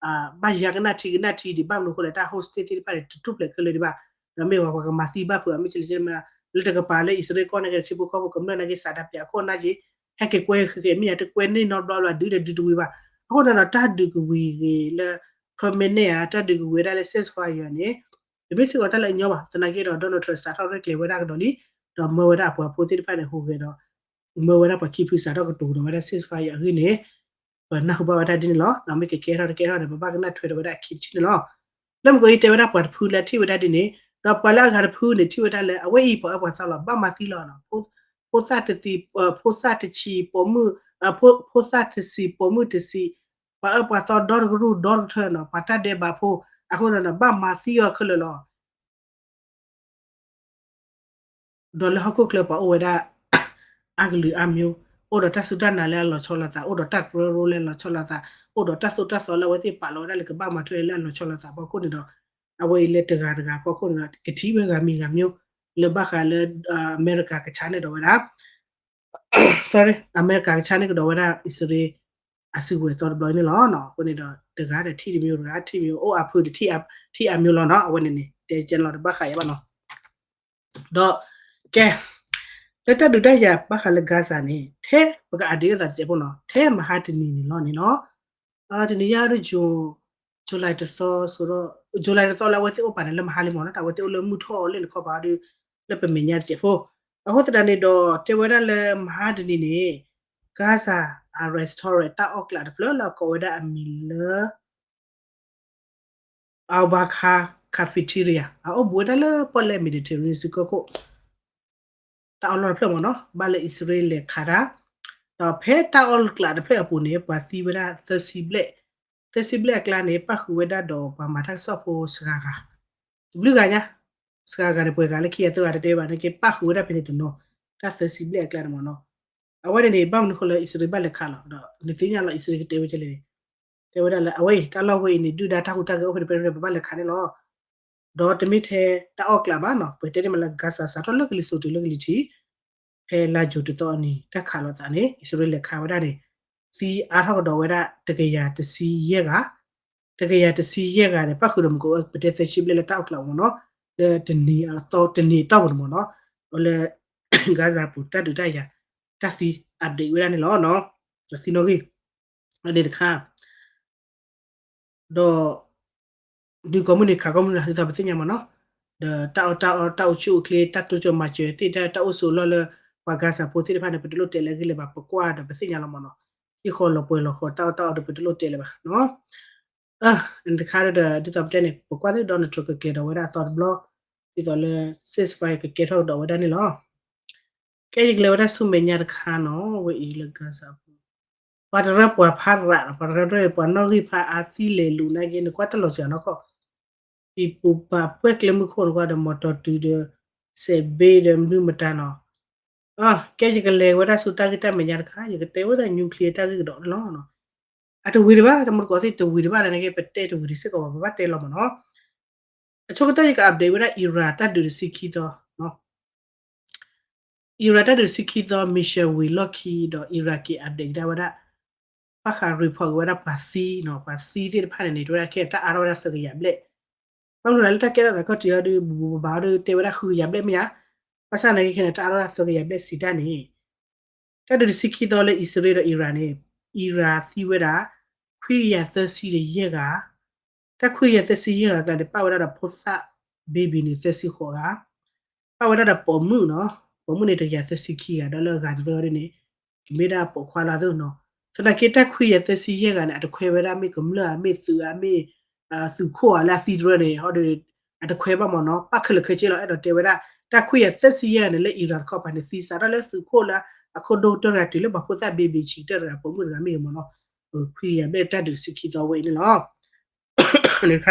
ဘၣ်ယါကနၣ်ထံကနၣ်ထံဒံး ဘၣ်မနုၤဃိလဲၣ်တၢ် hostage သ့ၣ်တဖၣ်န့ၣ် တထူၣ်ဖျဲးခဲလၢာ်ဒံးဘၣ်, ဒီးမ့ၢ်ဝဲပှၤကမၤသံဘၣ်ဖုးအမ့ၢ်ကလၢကမ့ၢ် လၢတကပၤလၢအံၣ်စရ့လးကီၢ်နာ်က့ ထံဖိကီၢ်ဖိကမျၢၢ်နာ်က့ စးဒၣ်ပျးခိၣ်နာ်က့ ဟဲက့ၤကွဲဃဲၤဃဲၤ မ့ၢ်ယၤတကွဲန့ၢ်နီတဘျီဘျီ ဒုးဒီးဒုးတဝံၤဘၣ်, အဃိသတးဒီးတၢ်ဒုးကဝံၤဂ့ၤလၢ permanent ဧါ တၢ်ဒုးကဝံၤဝဲဒၣ်လၢ ceasefire န့ၣ် တမ့ၢ်စ့ၢ်ကီးတၢ်လၢအညီဘၣ်, သနာ်က့ဒီး Donald Trump စးထီၣ်ရဲၣ်ကျဲၤဝဲဒၣ်ကဒီးလံ, ဒီးမၢဝဲဒၣ်အပှၤဖိသ့ၣ်တဖၣ်န့ၣ် ဟူးဂဲၤဒီး မၢဝဲဒၣ်ပှၤခံဖုစးထီၣ်ကတိၤကဒီးဝဲဒၣ် ceasefire အဂ့ၢ်န့ၣ် ပနၢ်ဟူဘၣ်ဝဲဒၣ်ဒ်န့ၣ်လီၤ. ဒီးမ့ၢ်ကကဲထီၣ်တကဲထီၣ်န့ၣ် ပဘၣ်ကနၣ်ထွဲဒီးဝဲဒၣ်အခံတဆံန့ၣ်လီၤ. လၢမုၢ်ကီၤအံၤတဲဝဲဒၣ်ပှၤတဖုလၢထံၣ်ဝဲဒၣ်ဒ်န့ၣ်, ဒီးပှၤလၢအဂၤတဖုန့ၣ် ထံၣ်ဝဲဒၣ်လၢအဝဲအံၤပှၤအၢပှၤသီလီၤ ဘၣ်မၤသံလီၤ, ဖိသၣ်တသံ, ဖိသၣ်တဆံးပိာ်မုၣ်, ဖိသၣ်တဆံးပိာ်မုၣ်တဆံး, ပှၤအၢပှၤသီဒီတကရူၢ်ဒီတကထၢနီၤ ပှၤတၢ်ဒဲးဘးဖိ, အဃိသတးဒီး ဘၣ်မၤသံအီၤခဲလၢာ်လီၤ. ဒီးလၢဟီၣ်ခိၣ်ချၢပှၤအိၣ်ဝဲဒၣ် အါကလုာ်အါမျိုး, အိၣ်ဒီးတၢ်စူၢ်တၢ်နာ်လၢအလီၤဆီလိာ်သး, အိၣ်ဒီးတၢ်ကရၢကရိလၢအလီၤဆီလိာ်သး, အိၣ်ဒီးတၢ်သိၣ်တၢ်သီလၢအဝဲသ့ၣ်ပာ်လီၤဝဲဒၣ်လၢကဘၣ်မၤထွဲလၢအလီၤဆီလိာ်သးအဖီခိၣ်န့ၣ်ဒီး အဝဲအံၤလၢတဂၤတဂၤအဖီခိၣ်န့ၣ်ဒီး ကထံၣ်ဝဲဂၤမံၤဂၤမျိုး လၢဘၣ်ဃးလၢ အမဲရကၤကဆါန့ၢ်ကဒီးဝဲဒၣ် sorry အမဲရကၤကဆါန့ၢ်ကဒီးဝဲဒၣ် အံၣ်စရ့လး အစုကဝဲၤသီတဘျီန့ၣ်လီၤ. အဃိန့ၣ်ဒီး တဂၤဒီးထံၣ်တမျိုး တဂၤထံၣ်မျိုး အိၣ်အဖုတထံၣ်အမျိုးလီၤနီၤ. အဝဲန့ၣ်န့ၣ် တဲကဲန့ၣ်လီၤ တဘၣ်ဃးယၤဘၣ်နီၤ. ဒီး ကဲ လၢတၢ်ဒုးတၢ်ယၤဘၣ်ဃးလၢ Gaza န့ၣ် ထဲပက update လိာ်သးတစဲးဖိနီၤ ထဲမဟါတနံၤန့ၣ်လီၤန့ၣ်နီၤ တနံၤညါဒ် July တသီ July တသီလၢအဝဲသ့ၣ်အိၣ်ပာ်န့ၣ်လၢမဟါလံမ့ၢ်နီၤ တၢ်ဝဲသ့ၣ်အိၣ်လၢမုၢ်ထီၣ်အီၤလၢနခီပၤဒီး လၢပမဲာ်ညါတစဲးဖိ အဃိသတးန့ၣ်ဒီး တဲဝဲဒၣ်လၢမဟါတနံၤန့ၣ် Gaza အ restaurant တၢ်အီၣ်ကျးတဖျၢၣ်လၢအကိးဝဲဒၣ်အမံၤလၢ Al-Baqa Cafeteria အအိၣ်ဘူးဝဲဒၣ်လၢပီၣ်လဲၣ် Mediterranean စုကၢၢ်ခိၣ် တၢ်အီၣ်လီၢ်တဖျၢၣ်မ့ၢ်နီၤ ဘၣ်လၢအံၣ်စရ့လးလဲၤခးတၢ် ဒီးဖဲတၢ်အီၣ်ကျးတဖျၢၣ်အပူၤန့ၣ် ပှၤသံဝဲဒၣ်သၢဆံဘျဲၣ်, သၢဆံဘျဲၣ်အကျါန့ၣ် ပၣ်ဃုာ်ဝဲဒၣ်ဒီးပှၤမၤတၢ်ကစီၣ်ဖိစှၤဂၤ, တဘျုးဂၤညါ, စှၤဂၤန့ၣ် ပှဲၤဂၤလၢခံဂၤသၢဂၤတတဲဘၣ် နာ်က့ပၣ်ဃုာ်ဝဲဒၣ်ဖဲန့ၣ်တနီၤ, တၢ်သၢဆံဘျဲၣ်အကျါန့ၣ်မ့ၢ်နီၤ အဝဲန့ၣ်န့ၣ် ဘၣ်မနုၤဃိလၢအံၣ်စရ့လးဘၣ်လဲၤခးလီၤ ဒီးနသ့ၣ်ညါလီၤ အံၣ်စရ့လးကတဲဝဲကလဲၣ်န့ၣ်, တဲဝဲဒၣ်လၢအဝဲအံၤ တၢ်လီၢ်ဝဲအံၤန့ၣ် ဒုၣ်ဒါတၢ်ဟူးတၢ်ဂဲၤအိၣ်ဖဲန့ၣ်ဖဲန့ၣ် ပဘၣ်လဲၤခးန့ၣ်လီၤ. ဒီးတမ့ၢ်ထဲတၢ်အီၣ်ကျးဘၣ်နီၤ, ပတဲန့ၣ်မးလၢ Gaza စးထီၣ်လၢကလံၤစိးတုၤလၢကလံၤထံး ဖဲလါယူၤတသီအနံၤ တၢ်ခးလိာ်သးန့ၣ် အံၣ်စရ့လးလဲၤခးဝဲဒၣ်န့ၣ် သံအါထီၣ်ကဒီးဝဲဒၣ် တကယၤတဆံယဲၢ်ဂၤ, တကယၤတဆံယဲၢ်ဂၤန့ၣ် ပၣ်ဃုာ်ဒီးမုၢ်ကအိၣ် ပတဲသၢဆံဘျဲၣ်လၢတၢ်အီၣ်ကျးမ့ၢ်နီၤ, လၢတနံၤအသီ တနံၤအတီၢ်ပူၤန့ၣ်မ့ၢ်နီၤ, ဒီးလၢ Gaza ပူၤ တၢ်ဒုးတၢ်ယၤ တၢ်သံ update ဝဲဒၣ်န့ၣ်လီၤ. သံနီၣ်ဂံၢ် အန့ၣ်တခါ ဒီး ဒုးကိးမုၢ်နံၤခးကိးမုၢ်နံၤ ဒ်သိးပသ့ၣ်ညါမ့ၢ်နီၤ, ဒီးတၢ်အီၣ်တၢ်အီ တၢ်အိၣ်ဆူၣ်အိၣ်ချ့ တၢ်တိစၢၤမၤစၢၤသ့ၣ် တၢ်အိၣ်ဆိးအလီၢ်လၢ ပှၤ Gaza ဖိသ့ၣ်တဖၣ်န့ၣ် ပတလိၣ်တဲလၢအဂ့ၢ်လၢၤဘၣ် ပကွၢ်ဒီးပသ့ၣ်ညါလီၤမ့ၢ်နီၤ, ဟံၣ်ဃီလီၤပှဲၤလီၤဃီ တၢ်အီၣ်တၢ်အီဒီးပတလိၣ်တဲလၢၤဘၣ်နီၤ. အန့ၣ်တခါဒီး ဒ်သိးပတဲန့ၣ် ပကွၢ်သ့ၣ် Donald Trump ကကျဲၤဒီးဝဲဒၣ်အသီတဘျီ ဒ်သိးလၢ ceasefire ကကဲထီၣ်ကဒီးဝဲဒၣ်န့ၣ်လီၤ. ကဲယကလဲၤဝဲဒၣ်ဆူမဲာ်ညါတခါနီၤ ဝဲအံၤလၢ Gaza ပူၤ ပှၤတရၢပှၤဖးရးဒီး ပှၤတရၢပှၤနီၣ်ဂံၢ်ဖးအါသံလဲၤလူၤနာ်က့ နကွၢ်တၢ်လီၤစှၤနီၢ်ကီၢ်, ပံၤပူၤပာ်ပှဲၢ်ကျဲမုၢ်ခိၣ်နကွၢ်ဒီး မီၢ်တီၢ်တုၤဒီး စဲးဘ့ဒီးမနုၤမတၤနီၤ, ကဲယကလဲၤဝဲဒၣ်ဆူတၢ်ဂ့ၢ်တၢ်မဲာ်ညါတခါ ယကတဲဝဲဒၣ် nuclear တၢ်ဂ့ၢ်ကဒီးန့ၣ်လီၤ. အတဝံၤတဘၣ် တမူတကိးသ့ၣ်တဝံၤတဘၣ်နာ်က့ ပတဲတဝံၤတစ့ၢ်ကီးဘၣ် ပဘၣ်တဲလီၤမ့ၢ်နီၤ. အဆိကတၢၢ်ယက update ဝဲဒၣ် Iran တၢ်ဒုးတဆံခံသီ Iran တၢ်ဒုးတဆံခံသီ မံၤရှဲဝံၤလီၢ်ခံဒီး Iran က့ၤ update ကဒါဝဲဒၣ် ဘၣ်ဃး report က့ၤဝဲဒၣ်ပှၤသံနီၤ, ပှၤသံသ့ၣ်တဖၣ်န့ၣ်န့ၣ် တဲဝဲဒၣ်ခဲအံၤတၢ်အါထီၣ်ဝဲဒၣ်သၢကယၤဘျဲၣ်, ဘၣ်မနုၤလၢတၢ်ကဲထီၣ်သးခီၣ်ထံးအီၤဒီး ဘူးဘူးဘၣ်ဘၣ်အီၤဒီး တဲဝဲဒၣ်ဃုကယၤဘျဲၣ်မ့ၢ်ဧါ, ဘၣ်ဆၣ်နာ်က့ခဲန့ၣ် တၢ်အါထီၣ်ဝဲဒၣ်သၢကယၤဘျဲၣ်စံးတၢ်န့ၣ် တၢ်ဒုးတဆံခံသီလၢအံၣ်စရ့လးဒီး Iran န့ၣ် Iran သံဝဲဒၣ် ခွံကယၤသၢဆံဒီးယဲၢ်ဂၤ, တၢ်ခွံကယၤသၢဆံယဲၢ်ဂၤကျါန့ၣ် ပၣ်ဝဲဒၣ်ဒီးဖိသၣ် baby န့ၣ် သၢဆံဃိးဂၤ, ပၣ်ဝဲဒၣ်ဒီးပိာ်မုၣ်နီၤ, ပိာ်မုၣ်န့ၣ် တကယၤသၢဆံခံဂၤ ဒီးလၢအဂၤတရၢဒ်န့ၣ် ကမ့ၢ်ဒၣ်ပိာ်ခွါလီၤသ့ၣ်နီၤ, သနာ်က့တၢ်ခွံကယၤသၢဆံယဲၢ်ဂၤန့ၣ် အတခွဲးဝဲဒၣ်မ့ၢ်ကမျၢၢ်ဧါ မ့ၢ်သုးဧါ မ့ၢ် သုးခိၣ်ဧါလၢအသံတရၢန့ၣ် ဟီဒီး အတခွဲးဘၣ်မ့ၢ်နီၤ, ပၣ်ခဲလၢာ်ခဲဆ့လီၤ အဲၣ်ဒိးတဲဝဲဒၣ် တၢ်ခွံကယၤသၢဆံယဲၢ်ဂၤန့ၣ် လၢ Iran တခီပၤန့ၣ် သံစးထီၣ်လၢသုးခိၣ်လၢအခိၣ်ဒိၣ်ကတၢၢ်တဂၤတုၤလၢပှၤဖိသၣ် baby ဆံးကတၢၢ်တဂၤ ပိာ်မုၣ်တဂၤမ့ၢ်ဂ့ၤမ့ၢ်နီၤ, ခွံကယၤဘျဲၣ်တၢ်ဒုးတဆံခံသီဝဲအံၤန့ၣ်လီၤ.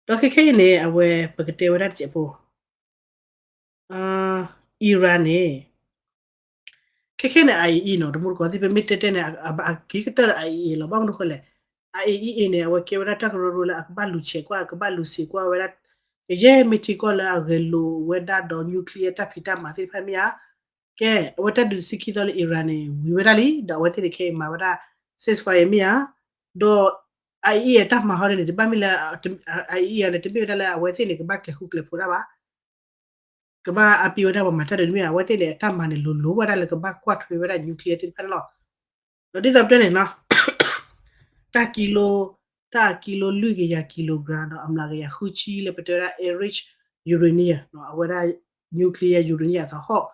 ဒီးခဲခဲအံၤန့ၣ် အဝဲပကတဲဝဲဒၣ်တစဲးဖိ Iran န့ၣ် ခဲခဲန့ၣ် IAEA နီၤ, တမူတကိးသ့ၣ် ပမ့ၢ်တဲတဲန့ၣ် အက့ၤကတၢၢ်ဒီး IAEA လီၤ. ဘၣ်မနုၤဃိလဲၣ်, IAEA န့ၣ် အဝဲကဲဝဲဒၣ်တၢ်ကရၢကရိလၢအကဘၣ်လူၤဆဲးကွၢ် အကဘၣ်လူၤဆဲးကွၢ်ဝဲဒၣ် ကယဲၢ်မ့ၢ်ထံကီၢ်လၢအဂဲၤလိာ်ဝဲဒၣ်ဒီး nuclear တၢ်ဖံးတၢ်မၤသ့ၣ်တဖၣ်မ့ၢ်ဧါ. ကဲ အဝဲတၢ်ဒုးတဆံခံသီလၢ Iran န့ၣ် ဝံၤဝဲဒၣ်လံ, ဒီးအဝဲသ့ၣ်န့ၣ်ခဲအံၤမၤဝဲဒၣ် ceasefire မ့ၢ်ဧါ. ဒီး IAEA တၢ်မၤဟီဒ်န့ၣ် တဘၣ်မ့ၢ်လၢ IAEA န့ၣ် တမ့ၢ်ဝဲဒၣ်လၢအဝဲသ့ၣ်န့ၣ် ကဘၣ်ကျဲၤဃူကျဲၤဖိးတၢ်ဘၣ် ကဘၣ်အါပ့ၤဝဲဒၣ်ပှၤမၤတၢ်ဒုးတမ့ၢ်ဧါ, အဝဲသ့ၣ်န့ၣ် အတၢ်မၤန့ၣ် လိၤလိၤဝဲဒၣ်လၢကဘၣ်ကွၢ်ထွဲဝဲဒၣ် nuclear သ့ၣ်တဖၣ်န့ၣ်လီၤ. ဒီးဒ်သိးပတဲန့ၣ်နီၤ, တၢ်ကံလိ, တၢ်ကံလိလွံၢ်ကယၤ kilogram ဒီးအမျးကယၤဃုဆံလၢပတဲဝဲဒၣ် enriched uranium အဝဲဒၣ် nuclear uranium အသဟီၣ်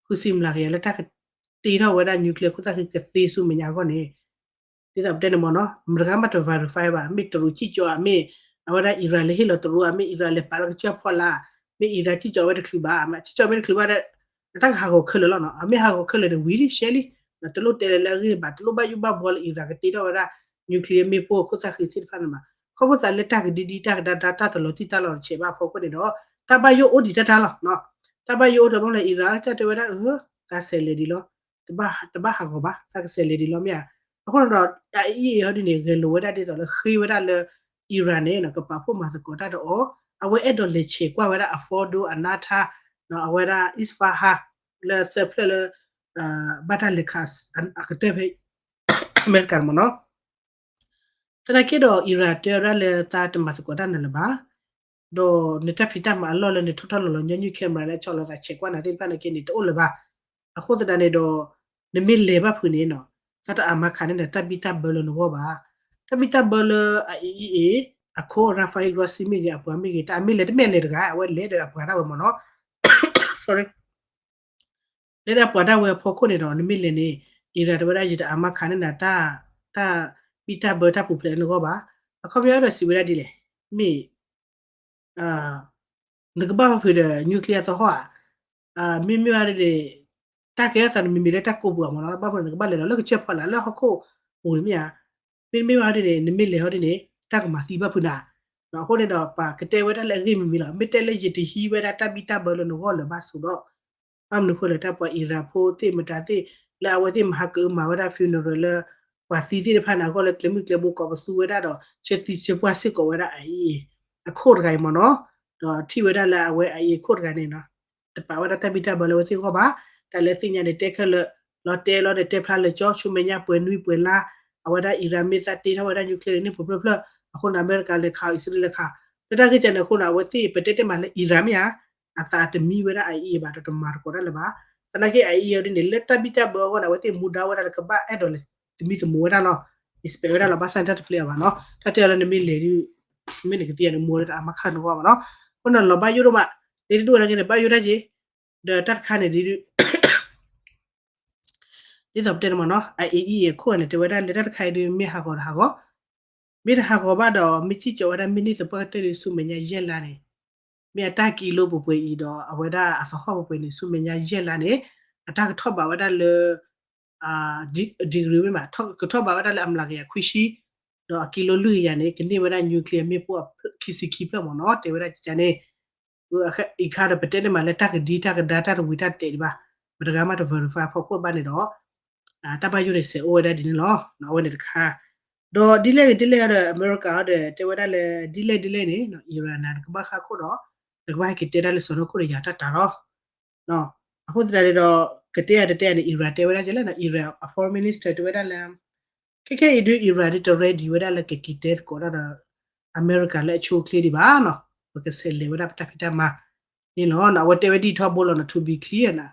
ဃုဆံမျးကယၤလၢတၢ်ကတ့ထီၣ်ဝဲဒၣ် nuclear ခိၣ်သၣ်ဃံကသ့ဆူမဲာ်ညါအဂီၢ်န့ၣ် ဒ်သိးပတဲန့ၣ်မ့ၢ်နီၤ, မတဂၤမးတ verify ဘၣ်, မ့ၢ်တရူးစံၣ်ကၠီအမ့ၢ်, အဝဲဒၣ် Iran လဲၤဟ့ၣ်လီၤတရူးအမ့ၢ်, Iran လဲၤပာ်လၢကစၢၢ်ဖီလာ်, မ့ၢ် Iran စံၣ်ကၠီဝဲတချုးဘၣ်, စံၣ်ကၠီမ့ၢ်တချုးဘၣ်ဒီး အတၢ်ကဟးဂီၤခဲလၢာ်လီၤနီၤ, အမ့ၢ်ဟးဂီၤခဲလၢာ်န့ၣ် ဝံၤလံရှဲလံ, တလိၣ်တဲလၢအဂ့ၢ်ဘၣ်, တလိၣ်ဘၣ်ယိၣ်ဘၣ်ဘှီလၢ Iran ကတ့ထီၣ်ဝဲဒၣ် nuclear မ့ၣ်ပိၢ်ခိၣ်သၣ်ဃံသ့ၣ်တဖၣ်န့ၣ်ဘၣ်, ခီဖျိသးလၢတၢ်ကဒံဒံတၢ်ကဒါဒါတၢ်တလီၤတံၢ်တၢ်လီၤတဆဲးဘၣ်အဖီခိၣ်န့ၣ်ဒီး တၢ်ဘၣ်ယိၣ်အိၣ်ဒံးတၢ်တၢ်လီၤ, တၢ်ဘၣ်ယိၣ်အိၣ်ဒီးဘၣ်မနုၤလဲၣ် Iran ကစၢ်တဲဝဲဒၣ် အၢ သးစဲးလဲၤဒံးလီၤ တဘၣ်ဟးဂီၤဘၣ်, သးကစဲးလဲၤဒံးလီၤမ့ၢ်ဧါ. အဃိဒီး IAEA ဟီဒ်န့ၣ် ဂဲၤလိာ်ဝဲဒၣ်ဒ်သိးလၢဃ့ဝဲဒၣ်လၢ Iran န့ၣ် ကပာ်ဖှိၣ်မၤသကိးတၢ်ဒီးအီၤ, အဝဲအဲၣ်ဒိးလဲၤဆဲးကွၢ်ဝဲဒၣ်အ Fordow အ Natanz အဝဲဒၣ် Isfahan လၢသၢဖျၢၣ်လၢ ဘၣ်တၢ်လဲၤခးအကတၢၢ်ဖဲ အမဲရကၤန့ၣ်မ့ၢ်နီၤ. သနာ်က့ဒီး Iran တဲဝဲဒၣ်လၢသးတမၤသကိးတၢ်နၤလၢၤဘၣ်, ဒီးနတၢ်ဖံးတၢ်မၤအလီၢ်လၢနထီၣ်ထီၣ်လီၤလီၤညီနုၢ် camera လၢအဆီၣ်လီၤသးဆဲးကွၢ်နၤသ့ၣ်တဖၣ်န့ၣ်က့န့ၣ် တအိၣ်လၢၤဘၣ်. အဃိသတးန့ၣ်ဒီး နမ့ၢ်လဲၤဘၣ်ဖုးန့ၣ်နီၤ, သးတအါမးခးန့ၢ်နၤတၢ်ဘံၣ်တၢ်ဘၢလၢနဂီၢ်ဘၣ်. တၢ်ဘံၣ်တၢ်ဘၢလၢ IAEA အခိၣ် Rafael Grossi မ့ၢ်ဂ့ၤ အပှၤမ့ၢ်ဂ့ၤ တၢ်အမ့ၢ်လဲၤတမ့ၢ်အလဲၤတဂၤ အဝဲလဲၤဒီးအပှၤဒၣ်ဝဲမ့ၢ်နီၤ sorry လဲၤဒၣ်ပှၤဒၣ်ဝဲအဖီခိၣ်န့ၣ်ဒီး နမ့ၢ်လဲၤန့ၣ် Iran တဲဝဲဒၣ် ယတအါမးခးန့ၢ်နၤ တၢ်ဘံၣ်တၢ်ဘၢတၢ်ပူၤဖျဲးလၢနဂီၢ်ဘၣ်. အခီပညီဒီးစံးဝဲဒၣ်ဒ်လဲၣ်, မ့ၢ် နကဘၣ်ဖုးဒီး nuclear သဟီၣ်ဧါ, မ့မ့ၢ်ဘၣ်ဒ်န့ၣ် တၢ်ကဲထီၣ်သးန့ၣ်မ့မ့ၢ်လၢတၢ်ကိးပူၤအမ့ၢ်နီၤ ဘၣ်ဖုးန့ၣ် နကဘၣ်လဲၤလီၤလၢကစၢၢ်ဖီလာ်လၢဟီၣ်ခိၣ်ပူၤန့ၣ်မ့ၢ်ဧါ. မ့မ့ၢ်ဘၣ်ဒ်န့ၣ် နမ့ၢ်လဲၤဟီဒ်န့ၣ် တၢ်ကမၤသံဘၣ်ဖုးနၤ. အဃိန့ၣ်ဒီး ပှၤကတဲဝဲဒၣ်လၢအဂ့ၢ်မ့မ့ၢ်လီၤ. မ့ၢ်တဲလၢယတဟံးဝဲဒၣ်တၢ်ဘံၣ်တၢ်ဘၢလၢနဂီၢ်လၢၤဘၣ်ဆိဒီး ဘၣ်မနုၤဃိလဲၣ် တၢ်ပှၤ Iran ဖိသ့ၣ်မတၤသ့ၣ် လၢအဝဲသ့ၣ်မၤဟးကၢမၤဝဲဒၣ် funeral လၢ ပှၤသံသ့ၣ်တဖၣ်န့ၣ် အဂီၢ်လၢကျဲမုၢ်ကျဲဘိကိးပသူဝဲဒၣ်ဒီး ဆၢသံဆၢပှၢ်စ့ၢ်ကီးဝဲဒၣ် IAEA အခိၣ်တဂၤအံၤမ့ၢ်နီၤ, ဒီးထံၣ်ဝဲဒၣ်လၢအဝဲအအံၤအခိၣ်တဂၤန့ၣ်နီၤ, တပာ်ဝဲဒၣ်တၢ်ဘံၣ်တၢ်ဘၢလၢအဝဲသ့ၣ်အဂီၢ်ဘၣ်, တၢ်လၢသ့ၣ်ညါန့ၣ် တဲခဲလၢာ်, လီၤတဲလီၤန့ၣ် တဲဖျါလၢာ်ကၠီ ဆူမဲာ်ညါပှဲၤနွံပှဲၤလါ, အဝဲဒၣ် Iran မ့ၢ်သးတ့ထီၣ်ဝဲဒၣ် nuclear န့ၣ် ပှဲၤဖျၢၣ်ဖျၢၣ်, အဃိန့ၣ် အမဲရကၤလဲၤခးအီၤ အံၣ်စရ့လးလဲၤခး, လၢတၢ်ဂ့ၢ်ကန့ၣ်အဃိန့ၣ် အဝဲသ့ၣ်ပတဲတ့ၢ်မးလၢ Iran မ့ၢ်ဧါ, အသးတမံဝဲဒၣ်အအံၤဘၣ် ဒီးတမၤသကိးတၢ်လၢၤဘၣ်, သနာ်က့အအံၤအံၤဒ်န့ၣ် လၢတၢ်ဘံၣ်တၢ်ဘၢအဂီၢ်န့ၣ် အဝဲသ့ၣ်မူဒါဝဲဒၣ်လၢကဘၣ်အဲၣ်ဒိးလဲၤသမံသမိးဝဲဒၣ်လီၤ, expect ဝဲဒၣ်လီၤ, ဘၣ်ဆၣ်န့ၣ်တၢ်တပျဲအီၤဘၣ်နီၤ, တၢ်တဲအီၤလၢနမ့ၢ်လဲၤဒ် မ့ၢ်နကသံယၤန့ၣ် မူဝဲဒၣ်အမါခါနဂီၢ်ဘၣ်နီၤ, အဃိန့ၣ်လီၤဘၣ်ယိၣ်ဒိၣ်မး, ဒ်တဒူၣ်ဝဲနာ်က့န့ၣ် ဘၣ်ယိၣ်တၢ်က့, ဒီးတၢ်တခါန့ၣ်ဒ် ဒ်သိးပတဲန့ၣ်မ့ၢ်နီၤ အအံၤအံၤအံၤ အခိၣ်န့ၣ် တဲဝဲဒၣ်လၢတၢ်တခါအံၤဒ် မ့ၢ်ဟးဂီၤတဟးဂီၤ, မ့ၢ်တဟးဂီၤဘၣ်ဒီး မ့ၢ်စံၣ်ကၠီၤဝဲဒၣ် မ့ၢ်န့ၢ်သပှၢ်ကတၢၢ်ဒ်ဆူမဲာ်ညါယဲၢ်လါန့ၣ်, မ့ၢ်အတၢ်ကံလိပှဲၤပှဲၤအံၤဒီး အဝဲဒၣ်အသဟီၣ်ပှဲၤပှဲၤန့ၣ် ဆူမဲာ်ညါယဲၢ်လါန့ၣ်, အတၢ်ကထီၣ်ဘးဝဲဒၣ်လၢ degree မ့ၢ်ဘၣ်, ကထီၣ်ဘးဝဲဒၣ်လၢအမျးကယၤခွံဆံ, ဒီးအကံလိလွံၢ်ကယၤန့ၣ် ကန့ၢ်ဝဲဒၣ် nuclear မ့ၣ်ပိၢ်ခံဆံခံဖျၢၣ်မ့ၢ်နီၤ, တဲဝဲဒၣ်ကန့ၣ် အံၤခါဒီး ပတဲန့ၣ်မးလၢတၢ်ကဒံတၢ်ကဒါတၢ်တဝံၤတၢ်တဲာ်ဒံးဘၣ်, ပတဂၤမးတ verify ဖီခိၣ်ဘၣ်န့ၣ်ဒီး တၢ်ဘၣ်ယိၣ်န့ၣ် စဲးအိၣ်ဝဲဒၣ်ဒ်န့ၣ်လီၤ. အဝဲန့ၣ်တခါ, ဒီးဒ်လဲၣ်ဂ့ၤဒ်လဲၣ်ဒီး အမဲရကၤအီၤဒီး တဲဝဲဒၣ်လၢ ဒ်လဲၣ်ဒ်လဲၣ်န့ၣ် Iran နၤ နကဘၣ်ဃၣ်ခိၣ်ဒီး နကဘၣ်ဟဲက့ၤတဲတၢ်လၢစီၤနီၢ်ခိၣ်ဒီးယၤတၢ်တၢ်လီၤ. အဃိသတးန့ၣ်ဒီး ကတဲယၤတတဲယၤန့ၣ် Iran တဲဝဲဒၣ်ကလဲၣ်နီၤ, Iran အ foreign minister တဲဝဲဒၣ်လၢ ခဲခဲအံၤဒ် Iran ဒ်တ ready ဝဲဒၣ်လၢကက့ၤတဲသကိးတၢ်ဒီး အမဲရကၤလၢအဆိအချ့ဒံးဘၣ်နီၤ, ပကဆဲးလဲၤဝဲဒၣ်ပတၢ်ဖံးတၢ်မၤန့ၣ်လီၤ. အဝဲတဲဝဲဒ်ထီဘိလီၤနီၤ, to be clear နီၤ,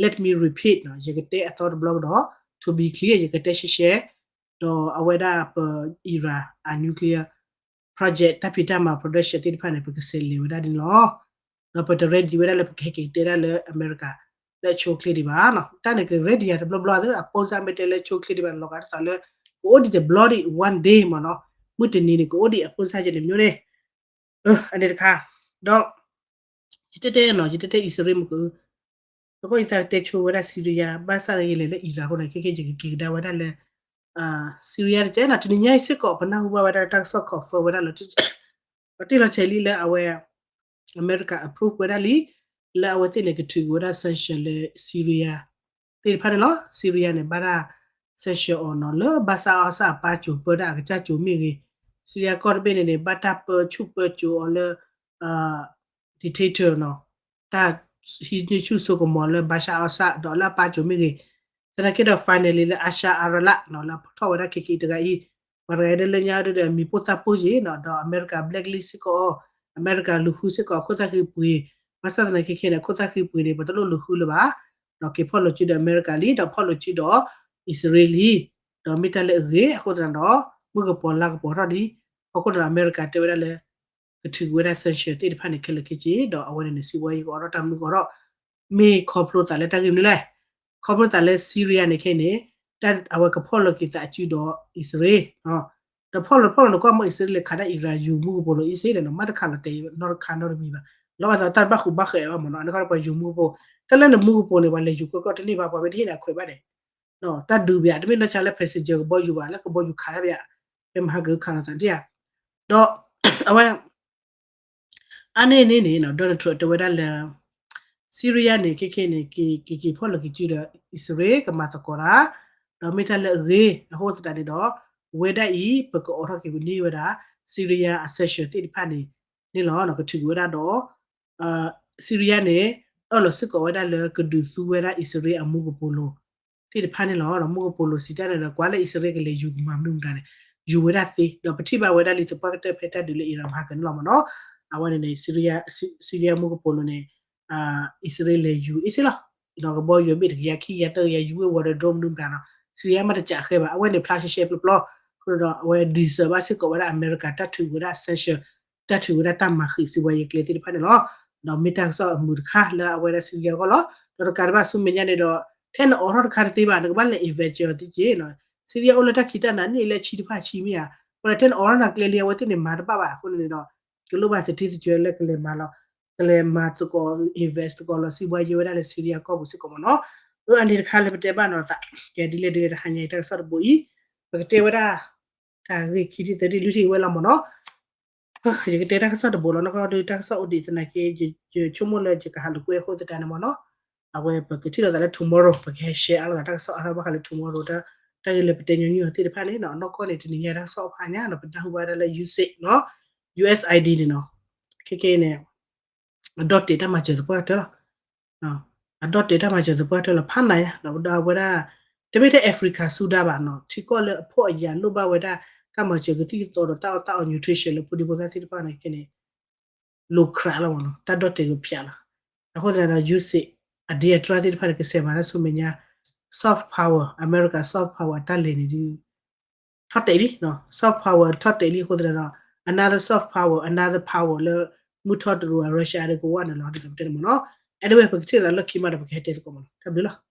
let me repeat နီၤ, ယကတဲအသီတဘျီကဒီး to be clear ယကတဲရှဲရှဲ, ဒီးအဝဲဒၣ်ပ Iran အ nuclear project တၢ်ဖံးတၢ်မၤ production သ့ၣ်တဖၣ်န့ၣ် ပကဆဲးလဲၤဝဲဒၣ်န့ၣ်လီၤ. ဒီးပတ ready ဝဲဒၣ်လၢပကဟဲက့ၤတဲဒၣ်လၢ အမဲရကၤ လၢအဆိအချ့ဒံးဘၣ်နီၤ, တၢ်န့ၣ်က ready ယၤတဘျီဘျီသ့ အပိစါမ့ၢ်တဲလၢဆိအချ့ဒံးဘၣ် လီၤဂာ်ဒ်သိးလၢ ကအိၣ်ဒံးတဘျီဒံး one day မ့ၢ်နီၤ, မုၢ်တနံၤန့ၣ် ကအိၣ်ဒံးအပိစါယဲန့ၣ် မျိုးန့ၣ် အန့ၣ်တခါ, ဒီး ယတဲတဲနီၤ, ယတဲတဲအံၣ်စရ့လးမ့ၢ်က သကိးယသးတဲဆိဝဲဒၣ် Syria ဘၣ်ဆၣ်ယလဲၤလၢ Iran အဃိန့ၣ် ခဲခဲယကက့ၤကဒါဝဲဒၣ်လၢ Syria တကဲနီၤ, တနံၤညါအံၤစ့ၢ်ကီး ပနၢ်ဟူဘၣ်ဝဲဒၣ်တၢ်ကစီၣ် confirm ဝဲဒၣ်လီၤ, ပတ့ၢ်လီၤဆဲးလံလၢအဝဲ အမဲရကၤ approve ဝဲဒၣ်လံ လၢအဝဲသ့ၣ်န့ၣ် ကထုးက့ၤဝဲဒၣ် sanction လၢ Syria သ့ၣ်တဖၣ်န့ၣ်လီၤ. Syria န့ၣ် ဘၣ်တၢ် sanction အီၤနီၤ လၢဘၣ်ဆၣ်အီၣ်ဆၣ်အပၢ်ကိၤပၢတၢ်အကစၢ်ကိၤမ့ၢ်ဂ့ၤ, Syria ကီၢ်တဘ့ၣ်န့ၣ်န့ၣ် ဘၣ်တၢ်ပၢဆူၣ်ပၢစိးအီၤလၢ dictator နီၤ, တၢ်ဟံးန့ၢ်ဆူၣ်စိကမီၤလၢ Bashar al-Assad ဒီးလၢအပၢ်ကိၤမ့ၢ်ဂ့ၤ, သနာ်က့ဒီး finally လၢ Bashar al-Assad နီၤ လၢအဖီၣ်ထီၣ်ဝဲဒၣ်ခဲခဲအံၤတဂၤအံၤ, ပှၤတဂၤအံၤဒ်လၢညါဒ်ဒီး မံၤပိၢ်သၣ်ပိၢ်က့ၤနီၤ, ဒီးအမဲရကၤ blacklist စ့ၢ်ကီးအီၤ, အမဲရကၤလူၤဃုစ့ၢ်ကီးအခိၣ်သၣ်ဃံပှ့ၤ, ဘၣ်ဆၣ်သနာ်က့ခဲန့ၣ် အခိၣ်သၣ်ဃံပှ့ၤန့ၣ် ပှၤတလိၣ်လူၤဃုလၢၤဘၣ်, ဒီးက့ၤဖီၣ်လိာ်စုဒီးအမဲရကၤလံ, ဒီးဖီၣ်လိာ်စုဒီးအံၣ်စရ့လးလံ, ဒီးမ့ၢ်တၢ်လၢအဂ့ၤ, အဃိသတးဒီး မုၢ်ကပီၤလါကပီၤထီၣ်လံ, အဃိသတးဒီးအမဲရကၤတဲဝဲဒၣ်လၢ ကထုးက့ၤဝဲဒၣ် sanction သ့ၣ်တဖၣ်န့ၣ် ခဲလၢာ်ခဲဆ့, ဒီးအဝဲန့ၣ်န့ၣ် စံးဝဲယကအိးထီၣ်တၢ်မနုၤကအိးထီၣ်, မ့ၢ်ခီဖျိသးလၢတၢ်ဂ့ၢ်မနုၤလဲၣ်, ခီဖျိသးလၢ Syria န့ၣ်ခဲအံၤန့ၣ် အဝဲကဖီၣ်လိာ်က့ၤသးအစုဒီးအံၣ်စရ့လး ဒီးဖီၣ်လိာ်ဖီၣ်လိာ်န့ၣ် ကွၢ်မ့ၢ်အံၣ်စရ့လးလဲၤခးဒၣ် Iran ယူၤမူကပိာ်လိၤအံၤစ့ၢ်ဒီး မ့ၢ်တခးလီၤတဲာ်နီတခါနီတမံၤဘၣ်, လီၤဘၣ်သးတၢ်တဘၣ်ဃူဘၣ်ဃဲးဘၣ်မ့ၢ်နီၤ, အန့ၣ်ခီဒီးပှၤယူၤမူကပိာ်, တၢ်လၢနမူကပိာ်န့ၣ် ပှၤလဲၤယူၤကွဲၢ်ကွဲၢ်တန့ၢ်ဘၣ်, ပှၤမ့ၢ်တဟ့ၣ်နၤခွဲးဘၣ်န့ၣ် တၢ်ဒုးပယီၤ တမ့ၢ်နီၢ်ဆါလၢ passenger ကဘီယူၤဘၣ်, လၢကဘီယူၤခးဒၣ်ပယီၤ, ဖဲမဟါကခးလိာ်သးတ့ၢ်ဧါ, ဒီး အဝဲ အါန့ၢ်န့ၣ်န့ၣ် Donald Trump တဲဝဲဒၣ်လၢ Syria န့ၣ် ခဲခဲန့ၣ် ကက့ၤဖီၣ်လိာ်က့ၤစုဒီးအံၣ်စရ့လး ကမၤသကိးတၢ်, ဒီးမ့ၢ်တၢ်လၢအဂ့ၤ အဃိသတးန့ၣ်ဒီး ဝဲဒၣ်အံၤ ပကအိးထီၣ်က့ၤပန့ၢ်ဝဲဒၣ် Syria အ sanction သ့ၣ်တဖၣ်န့ၣ်န့ၣ်လီၤ, ကထုးက့ၤဝဲဒၣ်ဒီး Syria န့ၣ် အၢၣ်လီၤစ့ၢ်ကီးဝဲဒၣ်လၢကဒုးသူဝဲဒၣ်အံၣ်စရ့လးအမူကပိာ်လိၤသ့ၣ်တဖၣ်န့ၣ်လီၤ. ဒီးမူကပိာ်လိၤစံးတၢ်န့ၣ်ဒီး ကွၢ်လၢအံၣ်စရ့လးကလဲၤယူၤကမၤမနုၤမတၤန့ၣ် ယူၤဝဲဒၣ်သ့, ဒီးပထံၣ်ဘၣ်ဝဲဒၣ်လံသပှၢ်ကတၢၢ်ဖဲတၢ်ဒုးလၢ Iran မဟါကန့ၣ်လီၤမ့ၢ်နီၤ. အဝဲန့ၣ်န့ၣ် Syria မူကပိာ်လိၤန့ၣ် အံၣ်စရ့လးလဲၤယူၤအ့ၣ်စ့လီၤ. ဒီးကဘီယူၤမ့ၢ်တကယၤခံကယၤသၢကယၤ ယူၤဝဲ water drone မနုၤမတၤနီၤ Syria မ့ၢ်တကးဃဲဘၣ်, အဝဲန့ၣ်ဖျါရှဲရှဲပျီပျီ, အဃိဒီးအဝဲ deserve ဘၣ်စ့ၢ်ကီးဝဲဒၣ်အမဲရကၤတၢ်ထုးဝဲဒၣ် sanction တၢ်ထုးဝဲဒၣ်တၢ်မၤဃံးစံးဝဲယကျဲသ့ၣ်တဖၣ်န့ၣ်လီၤ. ဒီးမ့ၢ်တၢ်ကစီၣ်အမုာ်တခါလၢအဝဲဒၣ် Syria အဂီၢ်လီၤ. ဒီးတကးဒံးဘၣ်ဆူမဲာ်ညါန့ၣ်ဒီး ထဲနအိးထီၣ်တခါတသ့ဘၣ် နကဘၣ်လဲၤ evacuate အီၤသ့က့ၤနီၤ. Syria အိၣ်လၢတၢ်ခံးတၢ်နၤန့ၣ်လၢအဆံတဖၣ်ဆံမ့ၢ်ဧါ, ပှၤဒီးထဲနအိးထီၣ်နၤကျဲလံ အဝဲသ့ၣ်န့ၣ်မၤတဘၣ်ဘၣ်. အဃိန့ၣ်ဒီး ကလိၣ်ဘၣ်သထ့သကွဲၤလၢကလဲၤမၤလီၤ ကလဲၤမၤသကိး invest သကိးလီၤစံးဝဲယဲဝဲဒၣ်လၢ Syria ကီၢ်ပူၤစ့ၢ်ကီးမ့ၢ်နီၤ. အၢ အန့ၣ်တခါလၢပတဲဘၣ်နီၤသး ကဲဒ်လဲၣ်ဒ်လဲၣ်တဟါညါအံၤတၢ်ကစီၣ်တဘိအံၤ ပကတဲဝဲဒၣ် တၢ်ဂ့ၢ်ခံထံၣ်သၢထံၣ်လွံၢ်ထံၣ်ဝဲလီၤမ့ၢ်နီၤ. ယကတဲတၢ်ကစီၣ်တဘိလီၤ နီၢ်ကီၢ်ဒုးတၢ်ကစီၣ်အိၣ်ဒံးသနာ်က့ ယဆိကမိၣ်လၢယကဟးလိာ်ကွဲအဃိသတးန့ၣ်မ့ၢ်နီၤ. အဝဲပကထံၣ်လိာ်သးလၢ tomorrow ပကဟဲ share အါလိာ်သးတၢ်ကစီၣ်အါထီၣ်ဘၣ်ဃးလၢ tomorrow တၢ်ဂ့ၢ်လၢပတဲညီနုၢ်အီၤသ့ၣ်တဖၣ်န့ၣ်နီၤ. နီၢ်ကီၢ်န့ၣ် တနံၤညါတၢ်ကစီၣ်အဖးညါနီၤ ပနၢ်ဟူဘၣ်ဝဲဒၣ်လၢ USAID နီၤ. U S I D န့ၣ်နီၤ, ခဲကဲန့ၣ် အဒီၣ်တဲာ်တၢ်မၤစၢၤသပှၢ်တၢၢ်လီၤ. အဒီၣ်တဲာ်တၢ်မၤစၢၤသပှၢ်တၢၢ်လီၤ ဖးနၤညါ ဒီးဝဲဒၣ် တမ့ၢ်ထဲ Africa ဆူဒၣ်ဘၣ်နီၤ, ထံကီၢ်လၢအဖှီၣ်အယာ်လိၣ်ဘၣ်ဝဲဒၣ် တၢ်မၤစၢၤကသံၣ်ကသီဒီးတၢ်အီၣ်တၢ်အီ nutrition လၢဖိဒံဖိသၣ်သ့ၣ်တဖၣ်န့ၣ် ခဲန့ၣ် လိၤကြးလီၤမ့ၢ်နီၤ, တၢ်ဒီၣ်တဲာ်ကဖျးလီၤ. အဃိသတးဒီး ယူစ့း အဒ့အတြၢ်သ့ၣ်တဖၣ်န့ၣ် ကစဲးမၤတၢ်ဆူမဲာ်ညါ soft power, America soft power အတၢ်လဲၤန့ၣ်ဒုး ထီၣ်တဲာ်လံ, soft power ထီၣ်တဲာ်လံအဃိသတးဒီး another soft power, another power လၢမုၢ်ထီၣ်တရူး Russia ဒီးကဝၢ်နုာ်လီၤဒ်သိးပတဲန့ၣ်မ့ၢ်နီၤ. အဲဒၣ်ဝဲ ပကထံၣ်သးလၢခံမးဒီး ပကဟဲတဲသကိးမ့ၢ်နီၤ, တၢ်ဘျုးလီၤ.